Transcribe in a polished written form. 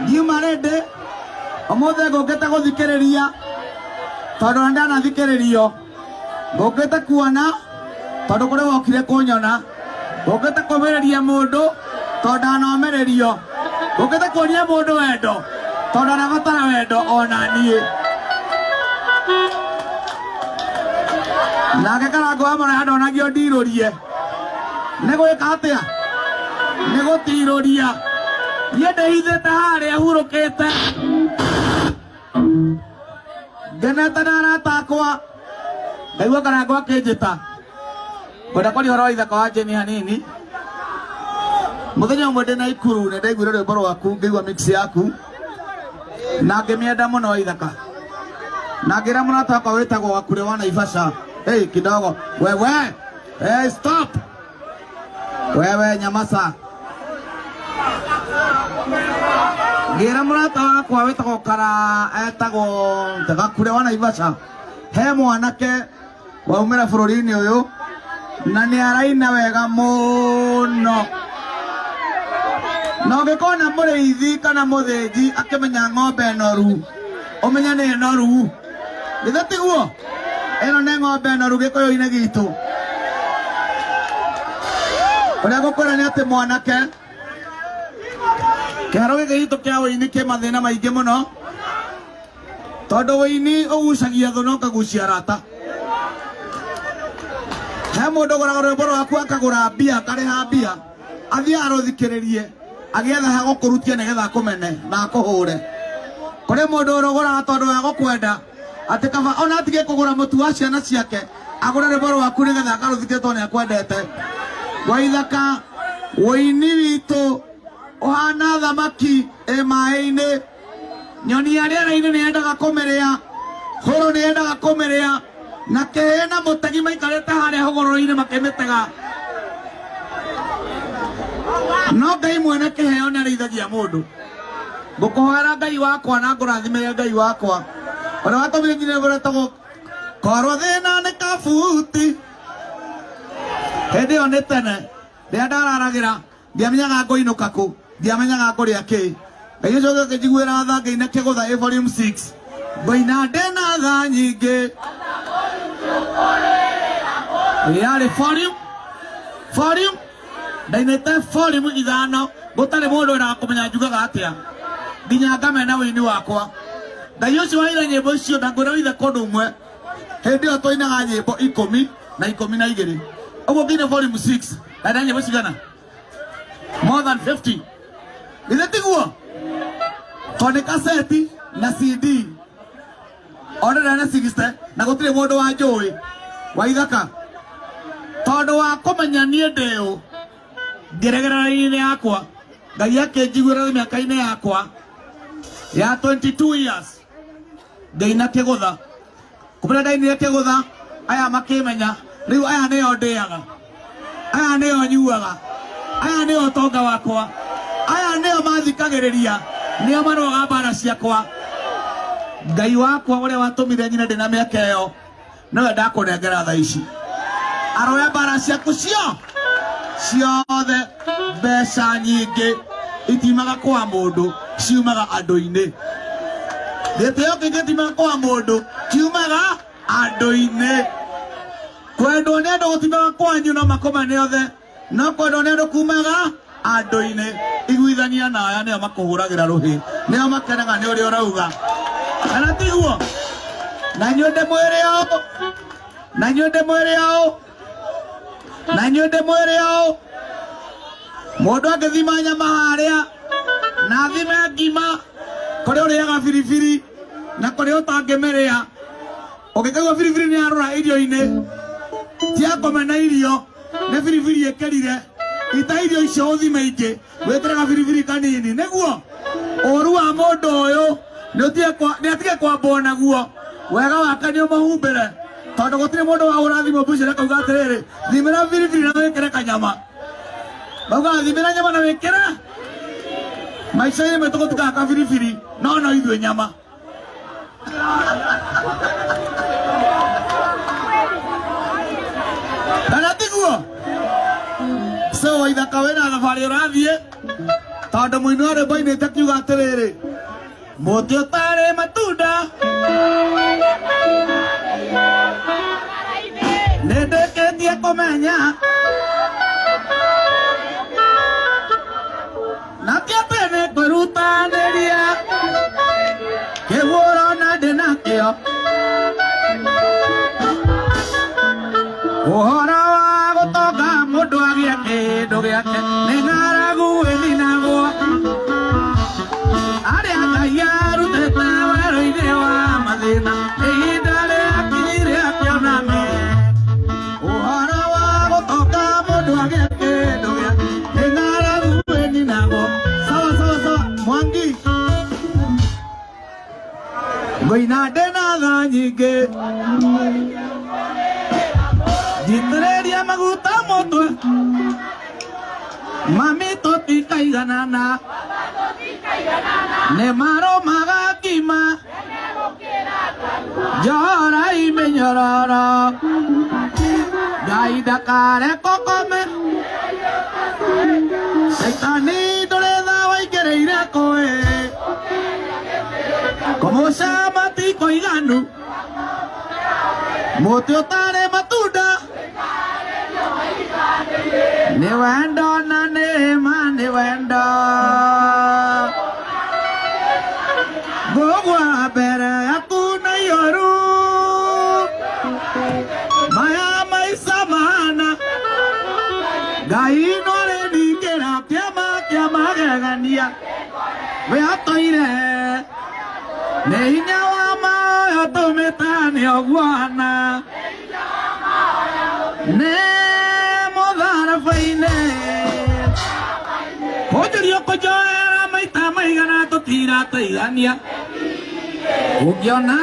Ngiuma rĩndĩ ũmũthĩ ngũkĩte gũthikĩrĩria tondũ nĩ ndanathikĩrĩrio. Ngũkĩte kuona tondũ kũrĩ wokire kũnyona. Ngũkĩte kũmĩrĩria mũndũ tondũ ndanomĩrĩrio. Ngũkĩte kuonia mũndũ wendo tondũ anabatara wendo ona niĩ. Nake Karangũ wa Mũraya ndonagio ndirũrie. Nĩ gwĩka atĩa? Nĩ gũtirũria. Niĩ ndĩhithĩte harĩa hurũkĩte. Ngenete na arata akwa. Ndaigua Karangũ akĩnjĩta. Ngwenda kwaria ũhoro wa ithaka wa Jane hanini. Mũthenya ũmwe ndĩ Naikuru nĩ ndaiguire rwĩmbo rwaku ngĩigua mix yaku na ngĩmĩenda mũno ithaka na ngĩra mũrata wakwa wĩtagwo Gakure wa Naivasha, hey, kidogo wewe, hey, stop wewe nyamasa. Ngĩra mũrata wakwa wĩtagwo kara etagwo Gakure wa Naivasha, he mwanake waumĩra bũrũri-inĩ ũyũ na nĩ araina wega mũno na ũngĩkona mũrĩithi kana mũthĩnji akĩmenya ng'ombe noru ũmenye nĩ noru githĩ tiguo ĩno nĩ ng'ombe noru gĩkũyũ-inĩ gitũ ũrĩa ngũkwĩra nĩ atĩ mwanake kĩharo gĩkĩ gitũ kĩa ũini kĩ mathĩna maingĩ mũno tondũ ũini ũgucagia thũ na ũkagucia arata he mũndũ ũgũraga rwĩmbo rwaku akagũra mbia akarĩha mbia athiĩ arũthikĩrĩrie agĩetha ha gũkũrutia nĩgetha akũmene na akũhũre kũrĩ mũndũ ũrũgũraga tondũ wa gũkwenda atĩ kaba ona atige kũgũra mũtu wa ciana ciake agũre rwĩmbo rwaku nĩgetha akarũthikĩrĩrie tondũ nĩ akwendete waithaka ũini witũ ũhana thamaki ĩ maĩ-inĩ nyoni ya rĩera-inĩ nĩ yendaga kũmĩrĩa hũrũ nĩ yendaga kũmĩrĩa na kĩhĩ na mũtegi maikarĩte harĩa hũgũrũrũ-inĩ makĩmĩtega no Ngai mwene kĩheo nĩ arĩithagia mũndũ ngũkũhoera Ngai wakwa na ngũrathimĩre Ngai wakwa ũrĩa watũmire nyine ũretagwo korwo thĩna nĩ kabuti hĩndĩ ĩyo nĩ tene rĩrĩa ndararagĩra ndiamenyaga ngũinũka kũ ndiamenyaga ngũrĩa kĩ Ngai ũcio ũkĩnjiguĩra tha ngĩina kĩgũtha ĩ volume 6 ngũina ndĩna tha nyingĩ yarĩ volume volume ndainĩte volume ithano gũtarĩ mũndũ wendaga kũmenya njugaga atĩa nginya ngamena ũini wakwa Ngai ũcio waire nyĩmbo icio na ngwĩra withe kũndũ ũmwe hĩndĩ ĩyo twainaga nyĩmbo ikũmi na ikũmi na igĩrĩ ũguo ngĩina volume 6 ndaina nyĩmbo cigana more than 50 githĩ tiguo tondũ nĩ kaseti na CD ona ndana 60 na gũtirĩ mũndũ wa njũĩ wa ithaka tondũ wa kũmenya niĩ ndĩũ ngĩregera raini-inĩ yakwa Ngai akĩnjiguĩra mĩaka-inĩ yakwa ya 22 years ngĩina kĩgũtha kumĩra ndainire kĩgũtha aya makĩmenya rĩu aya nĩo ndĩaga aya nĩo nyuaga aya nĩo ũtonga wakwa aya nĩo mathikagĩrĩria nĩo marũaga mbara ciakwa Ngai wakwa ũrĩa watũmire nyine ndĩ na mĩaka ĩyo nĩwe ndakũnengera tha ici aroya mbara ciaku cio ciothe mbeca nyingĩ itiumaga kwa mũndũ ciumaga andũ-inĩ gĩtĩo kĩngĩ gĩtiumaga kwa mũndũ kiumaga andũ-inĩ kwendwo nĩ andũ gũtiumaga kwanyu no makũmene othe no kwendwo nĩ andũ kumaga andũ-inĩ iguithania na aya nĩo makũhũragĩra rũhĩ nĩo makenaga nĩ ũrĩa ũrauga kana tiguo na inyuĩ ndĩmwĩre ũũ na inyuĩ ndĩmwĩre ũũ na inyuĩ ndĩmwĩre ũũ mũndũ angĩthima nyama harĩa na athime ngima kũrĩa ũrĩaga biribiri na kũrĩa ũtangĩmĩrĩa ũngĩkaigua biribiri nĩ yarũra irio-inĩ tia kũmena irio nĩ biribiri ĩkĩrire ita irio icio ũthime ingĩ wĩkĩre gabiribiri kanini nĩguo ũru wa mũndũ ũyũ nĩ atige kwambwo naguo wega wake nĩ ũmũhumbĩre tondũ gũtirĩ mũndũ wahũra thimũ mbucĩre akauga atĩrĩrĩ thimĩra biribiri na wĩkĩre kanyama maugaga thimĩra nyama na wĩkĩre maica-inĩ maitũ gũtikaga kabiribiri no no ithuĩ nyama Kana tiguo? So waithaka wĩna thabarĩ ũrathiĩ. Tondũ mũini wa rwĩmbo ainĩte akiuga atĩrĩrĩ, mũtĩ ũtarĩ matunda nĩ ndĩkĩtie kũmenya na ti atĩ nĩ kwĩrutanĩria kĩguũro na ndĩ nakĩo ũhoro wa gũtonga mũndũ agĩe kĩndũ gĩake nĩ ng'aragu ĩninagwo arĩa Ngai arutĩte werũ-inĩ wa mathĩna ihinda rĩakinyire akĩona me ũhoro wa gũtonga mũndũ agĩe kĩndũ gĩake nĩ ng'aragu ĩninagwo. Sawa sawa sawa, Mwangi ngũina ndĩ na tha nyingĩ njitĩrĩria maguta mũtwe mami tũtikaiganana nĩ marũmaga ngima njorai mĩnyororo Ngai ndakare kũkome caitani ndũrĩ tha waingĩrĩire kũĩ kũmũcama ti kũiganu mũtĩ ũtarĩ matunda nĩ wendo na nĩ ma nĩ wendo ngũgwa mbere yaku na ioru maya maica mahana Ngai no arĩningĩra kĩama kĩa magegania we atũire nĩ hinya wa maoya tũmĩtane ũguana nĩ mũtharaba-inĩ kũnjũrio kũnjoera maita maigana tũtirateithania ũngĩona